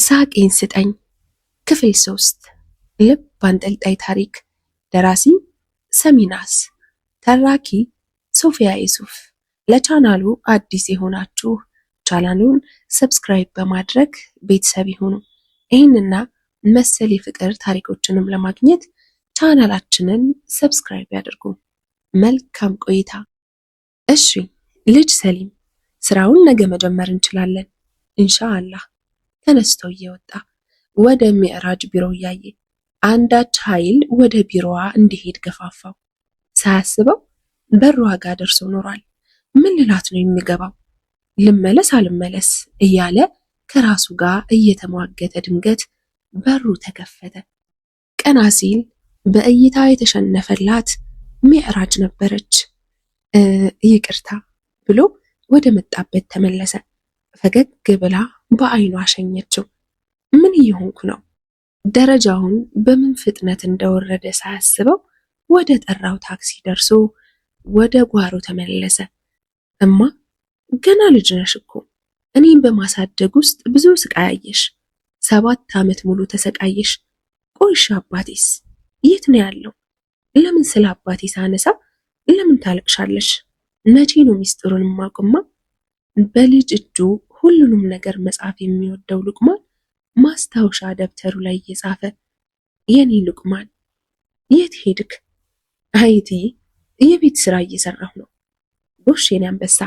ሳቄን ስጠኝ ክፍል 3 ልብ አንጠልጣይ ታሪክ። ደራሲ ሰሚናስ፣ ተራኪ ሶፊያ ዩሱፍ። ለቻናሉ አዲስ የሆናችሁ ቻናሉን subscribe በማድረግ ቤተሰብ ይሁኑ። ይህንና መሰል የፍቅር ታሪኮችንም ለማግኘት ቻናላችንን subscribe ያድርጉ። መልካም ቆይታ። እሺ ልጅ ሰሊም፣ ስራውን ነገ መጀመር እንችላለን ኢንሻአላህ። ተነስቶ እየወጣ ወደ ሚዕራጅ ቢሮ እያየ አንዳች ኃይል ወደ ቢሮዋ እንዲሄድ ገፋፋው። ሳያስበው በሯ ጋር ደርሶ ኖሯል። ምን ልላት ነው የሚገባው? ልመለስ አልመለስ እያለ ከራሱ ጋር እየተሟገተ ድንገት በሩ ተከፈተ። ቀና ሲል በእይታ የተሸነፈላት ሚዕራጅ ነበረች። ይቅርታ ብሎ ወደ መጣበት ተመለሰ። ፈገግ ብላ በአይኗ አሸኘችው። ምን እየሆንኩ ነው? ደረጃውን በምን ፍጥነት እንደወረደ ሳያስበው ወደ ጠራው ታክሲ ደርሶ ወደ ጓሮ ተመለሰ። እማ ገና ልጅ ነሽ እኮ፣ እኔም በማሳደግ ውስጥ ብዙ ስቃይ አየሽ። 7 ዓመት ሙሉ ተሰቃየሽ። ቆይሽ አባቴስ የት ነው ያለው? ለምን ስለ አባቴ ሳነሳ ለምን ታለቅሻለሽ? መቼ ነው ሚስጥሩን ማቁማ? በልጅ እጁ ሁሉንም ነገር መጻፍ የሚወደው ሉቅማን ማስታወሻ ደብተሩ ላይ እየጻፈ፣ የኔ ሉቅማን የት ሄድክ? አይትዬ የቤት ስራ እየሰራሁ ነው። ጎሽ የኔ አንበሳ፣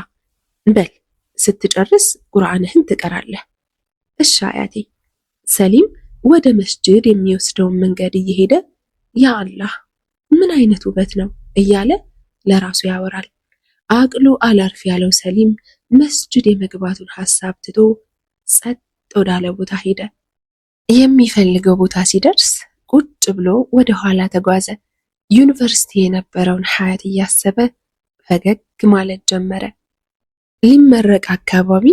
በል ስትጨርስ ቁርአንህን ትቀራለህ። እሺ አያቴ። ሰሊም ወደ መስጅድ የሚወስደውን መንገድ እየሄደ ያ አላህ ምን አይነት ውበት ነው እያለ ለራሱ ያወራል። አቅሉ አላርፍ ያለው ሰሊም መስጅድ የመግባቱን ሐሳብ ትቶ ጸጥ ወዳለ ቦታ ሄደ። የሚፈልገው ቦታ ሲደርስ ቁጭ ብሎ ወደ ኋላ ተጓዘ። ዩኒቨርሲቲ የነበረውን ሀያት እያሰበ ፈገግ ማለት ጀመረ። ሊመረቅ አካባቢ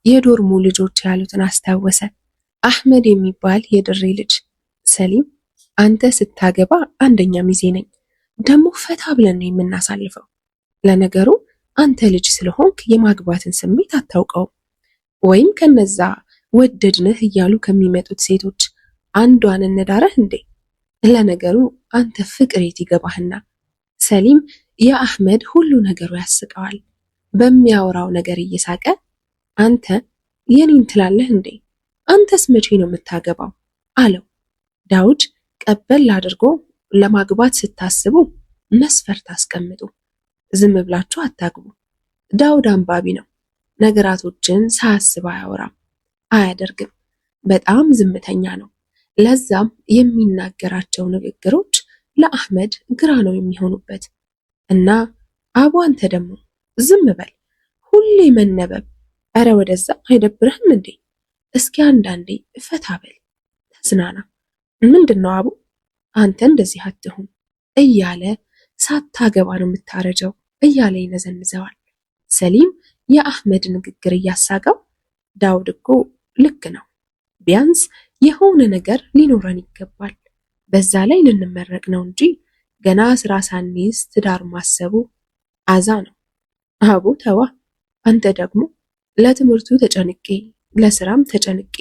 የዶርሙ ልጆች ያሉትን አስታወሰ። አህመድ የሚባል የድሬ ልጅ፣ ሰሊም አንተ ስታገባ አንደኛ ሚዜ ነኝ፣ ደግሞ ፈታ ብለን ነው የምናሳልፈው። ለነገሩ አንተ ልጅ ስለሆንክ የማግባትን ስሜት አታውቀውም። ወይም ከነዛ ወደድንህ እያሉ ከሚመጡት ሴቶች አንዷን እንዳረህ እንዴ? ለነገሩ አንተ ፍቅር የት ይገባህና። ሰሊም የአህመድ ሁሉ ነገሩ ያስቀዋል። በሚያወራው ነገር እየሳቀ አንተ የኔን ትላለህ እንዴ? አንተስ መቼ ነው የምታገባው? አለው። ዳውድ ቀበል አድርጎ ለማግባት ስታስቡ መስፈርት አስቀምጡ፣ ዝም ብላችሁ አታግቡ። ዳውድ አንባቢ ነው። ነገራቶችን ሳያስብ አያወራም፣ አያደርግም። በጣም ዝምተኛ ነው። ለዛም የሚናገራቸው ንግግሮች ለአህመድ ግራ ነው የሚሆኑበት። እና አቡ አንተ ደግሞ ዝም በል፣ ሁሌ መነበብ፣ ኧረ ወደዛ አይደብርህም እንዴ? እስኪ አንዳንዴ ፈታ በል፣ ተዝናና። ምንድን ነው አቡ አንተ እንደዚህ አትሁን እያለ ሳታገባ ነው የምታረጀው እያለ ይነዘንዘዋል። ሰሊም የአህመድ ንግግር እያሳቀው ዳውድ እኮ ልክ ነው፣ ቢያንስ የሆነ ነገር ሊኖረን ይገባል። በዛ ላይ ልንመረቅ ነው እንጂ ገና ስራ ሳንይዝ ትዳር ማሰቡ አዛ ነው። አቡ ተዋ፣ አንተ ደግሞ ለትምህርቱ ተጨንቄ ለስራም ተጨንቄ፣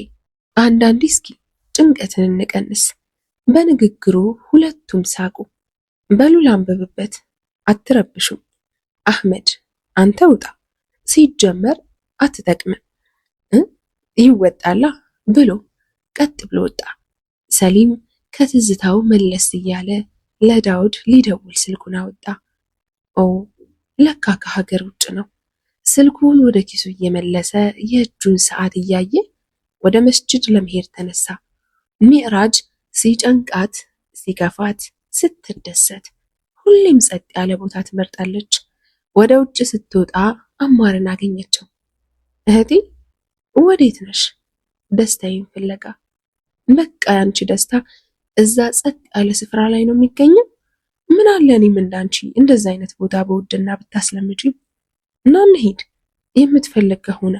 አንዳንዴ እስኪ ጭንቀትን እንቀንስ። በንግግሩ ሁለቱም ሳቁ። በሉ ላንብብበት፣ አትረብሹም። አህመድ አንተ ውጣ፣ ሲጀመር አትጠቅምም፣ ይወጣላ ብሎ ቀጥ ብሎ ወጣ። ሰሊም ከትዝታው መለስ እያለ ለዳውድ ሊደውል ስልኩን አወጣ። ኦ ለካ ከሀገር ውጭ ነው። ስልኩን ወደ ኪሱ እየመለሰ የእጁን ሰዓት እያየ ወደ መስጅድ ለመሄድ ተነሳ። ሚዕራጅ ሲጨንቃት፣ ሲከፋት፣ ስትደሰት ሁሌም ጸጥ ያለ ቦታ ትመርጣለች። ወደ ውጭ ስትወጣ አማርን አገኘችው። እህቴ ወዴት ነሽ? ደስታዬን ፍለጋ። በቃ ያንቺ ደስታ እዛ ጸጥ ያለ ስፍራ ላይ ነው የሚገኘው። ምን አለ እኔም እንዳንቺ እንደዛ አይነት ቦታ በውድና ብታስለምጪኝ። እና እንሂድ የምትፈልግ ከሆነ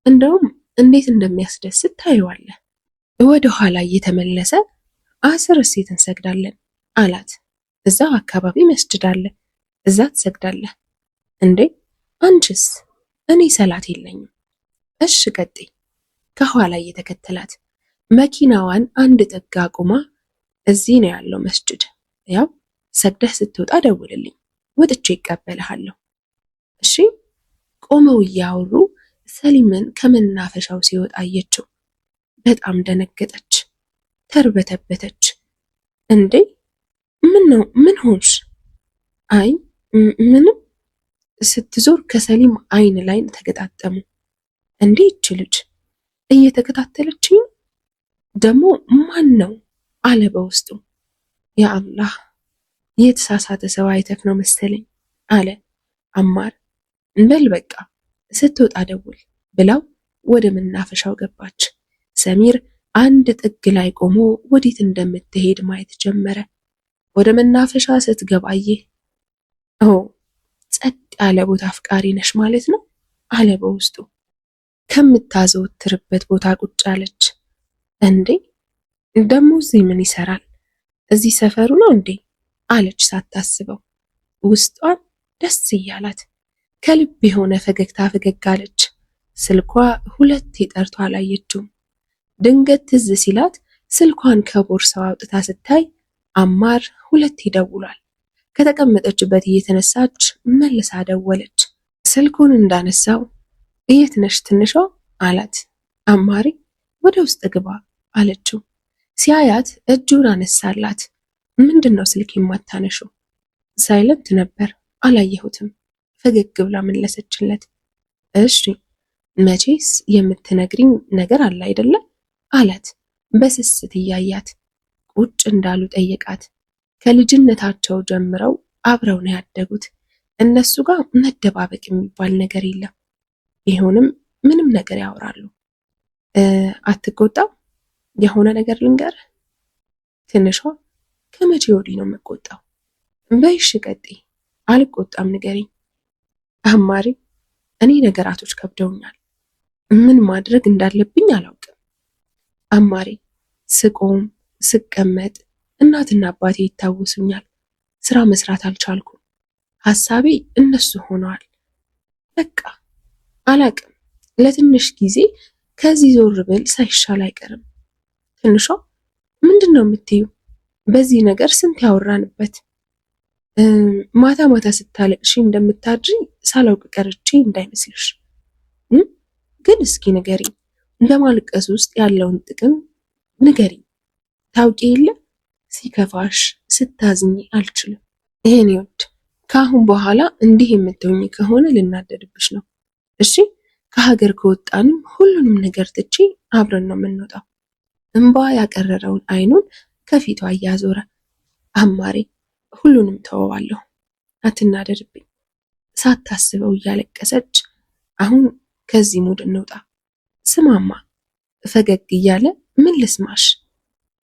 እንደውም እንዴት እንደሚያስደስት ታየዋለህ። ወደ ኋላ እየተመለሰ አስር እሴት እንሰግዳለን አላት። እዛው አካባቢ መስጅድ አለ፣ እዛ ትሰግዳለህ። እንዴ አንቺስ? እኔ ሰላት የለኝም። እሽ ቀጥይ። ከኋላ እየተከተላት መኪናዋን አንድ ጥግ አቁማ እዚህ ነው ያለው መስጅድ፣ ያው ሰግደህ ስትወጣ ደውልልኝ፣ ወጥቼ ይቀበልሃለሁ። እሺ። ቆመው እያወሩ ሰሊምን ከመናፈሻው ሲወጣ አየችው። በጣም ደነገጠች፣ ተርበተበተች። እንዴ ምን ነው? ምን ሆንሽ? አይ ምንም። ስትዞር ከሰሊም አይን ላይን ተገጣጠሙ። እንዴ ይች ልጅ እየተከታተለችኝ ደግሞ ማን ነው አለ በውስጡ። ያ አላህ የተሳሳተ ሰው አይተክ ነው መሰለኝ አለ አማር። እንበል በቃ ስትወጣ ደውል ብላው ወደ መናፈሻው ገባች። ሰሚር አንድ ጥግ ላይ ቆሞ ወዴት እንደምትሄድ ማየት ጀመረ። ወደ መናፈሻ ስትገባ አየ። ኦ ጸጥ ያለ ቦታ አፍቃሪ ነሽ ማለት ነው አለ በውስጡ። ከምታዘወትርበት ቦታ ቁጭ አለች። እንዴ ደግሞ እዚህ ምን ይሰራል? እዚህ ሰፈሩ ነው እንዴ አለች ሳታስበው። ውስጧን ደስ እያላት ከልብ የሆነ ፈገግታ ፈገግ አለች። ስልኳ ሁለቴ ጠርቶ አላየችውም። ድንገት ትዝ ሲላት ስልኳን ከቦርሳው አውጥታ ስታይ አማር ሁለቴ ደውሏል። ከተቀመጠችበት እየተነሳች መልሳ ደወለች። ስልኩን እንዳነሳው የት ነሽ ትንሿ አላት። አማሪ ወደ ውስጥ ግባ አለችው። ሲያያት እጁን አነሳላት። ምንድን ነው ስልክ የማታነሺው? Silent ነበር አላየሁትም። ፈገግ ብላ መለሰችለት። እሺ መቼስ የምትነግሪኝ ነገር አለ አይደለ? አላት በስስት እያያት። ቁጭ እንዳሉ ጠየቃት። ከልጅነታቸው ጀምረው አብረው ነው ያደጉት። እነሱ ጋር መደባበቅ የሚባል ነገር የለም። ቢሆንም ምንም ነገር ያወራሉ። አትቆጣም? የሆነ ነገር ልንገርህ። ትንሿ ከመቼ ወዲህ ነው የምቆጣው? በይሽ ቀጥይ። አልቆጣም፣ ንገሪኝ። አማሪ እኔ ነገራቶች ከብደውኛል። ምን ማድረግ እንዳለብኝ አላውቅም። አማሪ ስቆም ስቀመጥ እናትና አባቴ ይታወሱኛል። ስራ መስራት አልቻልኩም። ሀሳቤ እነሱ ሆነዋል። በቃ አላቅም። ለትንሽ ጊዜ ከዚህ ዞር ብል ሳይሻል አይቀርም። ትንሿ ምንድን ነው የምትዩ? በዚህ ነገር ስንት ያወራንበት። ማታ ማታ ስታለቅሺ እንደምታድሪ ሳላውቅ ቀርቼ እንዳይመስልሽ። ግን እስኪ ንገሪኝ፣ በማልቀስ ውስጥ ያለውን ጥቅም ንገሪኝ። ታውቂ የለ ሲከፋሽ ስታዝኝ አልችልም። ይሄን ይወድ ከአሁን በኋላ እንዲህ የምትሆኝ ከሆነ ልናደድብሽ ነው። እሺ ከሀገር ከወጣንም ሁሉንም ነገር ትቼ አብረን ነው የምንወጣው። እንባ ያቀረረውን አይኑን ከፊቷ እያዞረ አማሬ ሁሉንም ተወዋለሁ፣ አትናደድብኝ። ሳታስበው እያለቀሰች አሁን ከዚህ mood እንውጣ። ስማማ ፈገግ እያለ ምን ልስማሽ?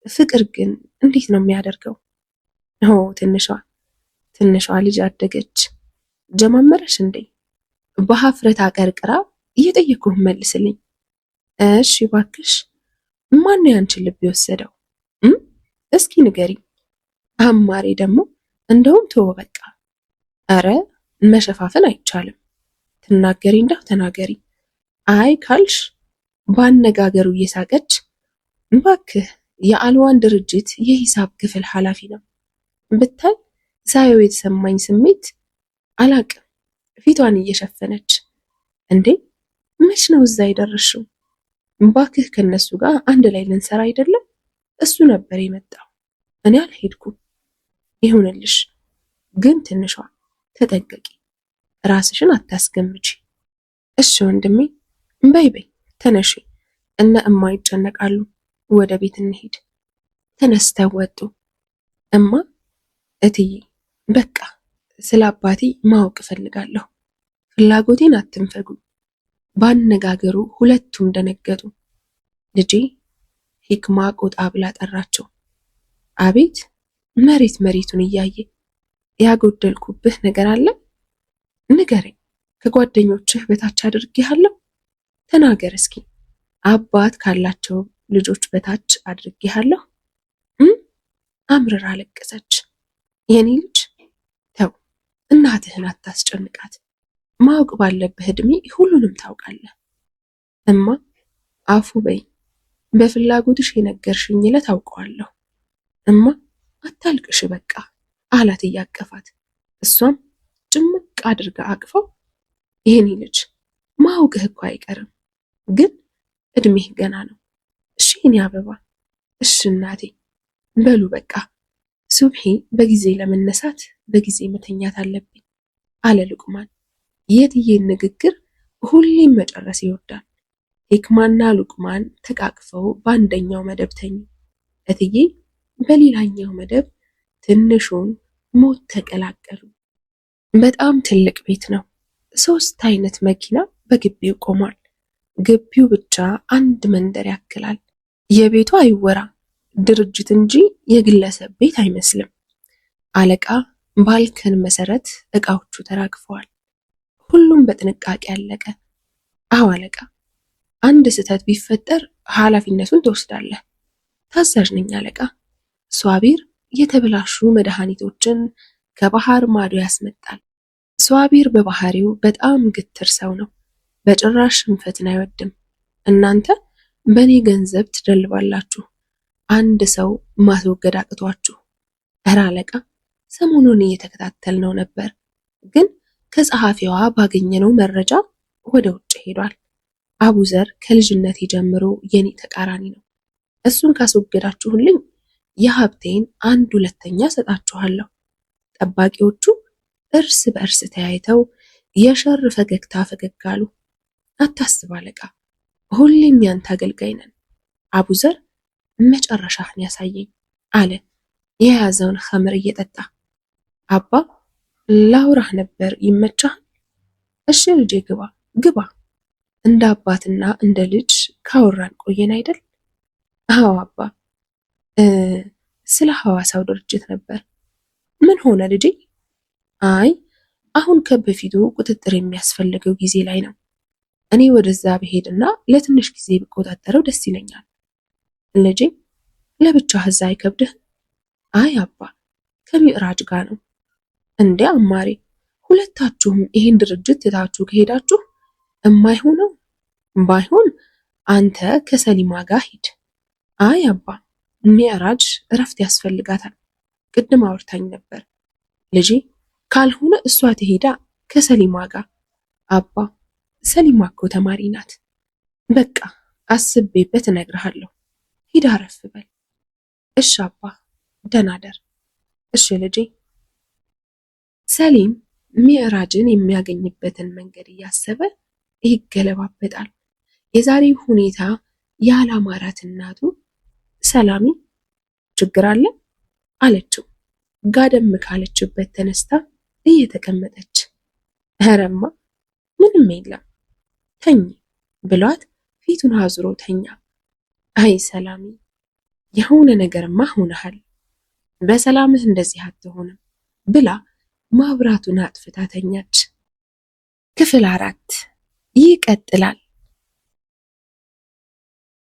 ፍቅር ግን እንዴት ነው የሚያደርገው? ኦ ትንሿ ትንሿ ልጅ አደገች። ጀማመረሽ እንዴ? በሀፍረት አቀርቅራ እየጠየኩህ መልስልኝ። እሺ ባክሽ፣ ማን ነው ያንቺን ልብ የወሰደው? እስኪ ንገሪ። አማሬ ደግሞ እንደውም ተወው በቃ። አረ መሸፋፈን አይቻልም። ትናገሪ እንዳው ተናገሪ። አይ ካልሽ ባነጋገሩ እየሳቀች እባክህ የአልዋን ድርጅት የሂሳብ ክፍል ኃላፊ ነው ብታይ ሳየው የተሰማኝ ስሜት አላቅም። ፊቷን እየሸፈነች እንዴ መች ነው እዛ የደረስሽው? እባክህ ከነሱ ጋር አንድ ላይ ልንሰራ አይደለም? እሱ ነበር የመጣው፣ እኔ አልሄድኩም። ይሁንልሽ፣ ግን ትንሿ ተጠንቀቂ፣ ራስሽን አታስገምቺ። እሺ ወንድሜ፣ በይ በይ ተነሺ፣ እነ እማ ይጨነቃሉ። ወደ ቤት እንሂድ። ተነስተው ወጡ። እማ እትዬ፣ በቃ ስለ አባቴ ማወቅ እፈልጋለሁ። ፍላጎቴን አትንፈጉኝ። ባነጋገሩ ሁለቱም ደነገጡ። ልጄ ሂክማ ቆጣ ብላ ጠራቸው። አቤት። መሬት መሬቱን እያየ ያጎደልኩብህ ነገር አለ? ንገረኝ። ከጓደኞችህ በታች አድርጌሃለሁ? ተናገር እስኪ። አባት ካላቸው ልጆች በታች አድርጌሃለሁ? አምርራ አለቀሰች። የኔ ልጅ ተው፣ እናትህን አታስጨንቃት። ማወቅ ባለብህ እድሜ ሁሉንም ታውቃለህ። እማ አፉ በይ፣ በፍላጎትሽ የነገርሽኝ ዕለት አውቀዋለሁ። እማ አታልቅሽ በቃ አላት እያቀፋት። እሷም ጭምቅ አድርጋ አቅፈው ይሄኔ ልጅ ማውቅህ እኮ አይቀርም ግን እድሜህ ገና ነው። እሺ የኔ አበባ፣ እሺ እናቴ፣ በሉ በቃ ሱብሒ በጊዜ ለመነሳት በጊዜ መተኛት አለብኝ አለ ሉቅማን። የትዬን ንግግር ሁሌም መጨረስ ይወዳል። ሂክማና ሉቅማን ተቃቅፈው በአንደኛው መደብ ተኙ። እትዬ በሌላኛው መደብ ትንሹን ሞት ተቀላቀሉ። በጣም ትልቅ ቤት ነው። 3 አይነት መኪና በግቢው ቆሟል። ግቢው ብቻ አንድ መንደር ያክላል። የቤቱ አይወራ ድርጅት እንጂ የግለሰብ ቤት አይመስልም። አለቃ ባልከን መሰረት እቃዎቹ ተራግፈዋል። ሁሉም በጥንቃቄ አለቀ። አዎ አለቃ፣ አንድ ስህተት ቢፈጠር ኃላፊነቱን ትወስዳለህ። ታዛዥ ነኝ አለቃ። ሷቢር የተበላሹ መድኃኒቶችን ከባህር ማዶ ያስመጣል። ሷቢር በባህሪው በጣም ግትር ሰው ነው። በጭራሽ ሽንፈትን አይወድም። እናንተ በእኔ ገንዘብ ትደልባላችሁ፣ አንድ ሰው ማስወገድ አቅቷችሁ። እረ አለቃ፣ ሰሞኑን እየተከታተልነው ነበር፣ ግን ከጸሐፊዋ ባገኘነው መረጃ ወደ ውጭ ሄዷል። አቡዘር ከልጅነቴ ጀምሮ የኔ ተቃራኒ ነው። እሱን ካስወገዳችሁልኝ የሀብቴን አንድ ሁለተኛ ሰጣችኋለሁ። ጠባቂዎቹ እርስ በእርስ ተያይተው የሸር ፈገግታ ፈገግ አሉ። አታስብ አለቃ፣ ሁሌም ያንተ አገልጋይ ነን። አቡዘር መጨረሻህን ያሳየኝ አለ የያዘውን ኸምር እየጠጣ። አባ ላውራህ ነበር፣ ይመቻል? እሺ ልጄ ግባ ግባ። እንደ አባትና እንደ ልጅ ካወራን ቆየን አይደል? አዎ አባ። ስለ ሐዋሳው ድርጅት ነበር። ምን ሆነ ልጄ? አይ አሁን ከበፊቱ ቁጥጥር የሚያስፈልገው ጊዜ ላይ ነው። እኔ ወደዛ ብሄድና ለትንሽ ጊዜ ብቆጣጠረው ደስ ይለኛል። ልጄ ለብቻህ እዛ አይከብድህ? አይ አባ ከሚዕራጅ ጋር ነው። እንዴ አማሬ፣ ሁለታችሁም ይሄን ድርጅት ትታችሁ ከሄዳችሁ እማይሆነው ባይሆን አንተ ከሰሊማ ጋር ሂድ። አይ አባ ሚዕራጅ እረፍት ያስፈልጋታል። ቅድም አውርታኝ ነበር። ልጄ ካልሆነ እሷ ትሄዳ ከሰሊማ ጋር። አባ ሰሊማ እኮ ተማሪ ናት። በቃ አስቤበት እነግርሃለሁ። ሂድ አረፍ በል። እሺ አባ ደህና ደር። እሺ ልጄ። ሰሊም ሚዕራጅን የሚያገኝበትን መንገድ እያሰበ ይገለባበጣል። የዛሬው ሁኔታ ያላማራት እናቱ ሰላሚ ችግር አለ አለችው። ጋደም ካለችበት ተነስታ እየተቀመጠች ኧረማ ምንም የለም ተኝ ብሏት ፊቱን አዙሮ ተኛ። አይ ሰላሚ የሆነ ነገርማ ሆነሃል፣ በሰላምህ እንደዚህ አትሆንም ብላ ማብራቱን አጥፍታ ተኛች። ክፍል 4 ይቀጥላል።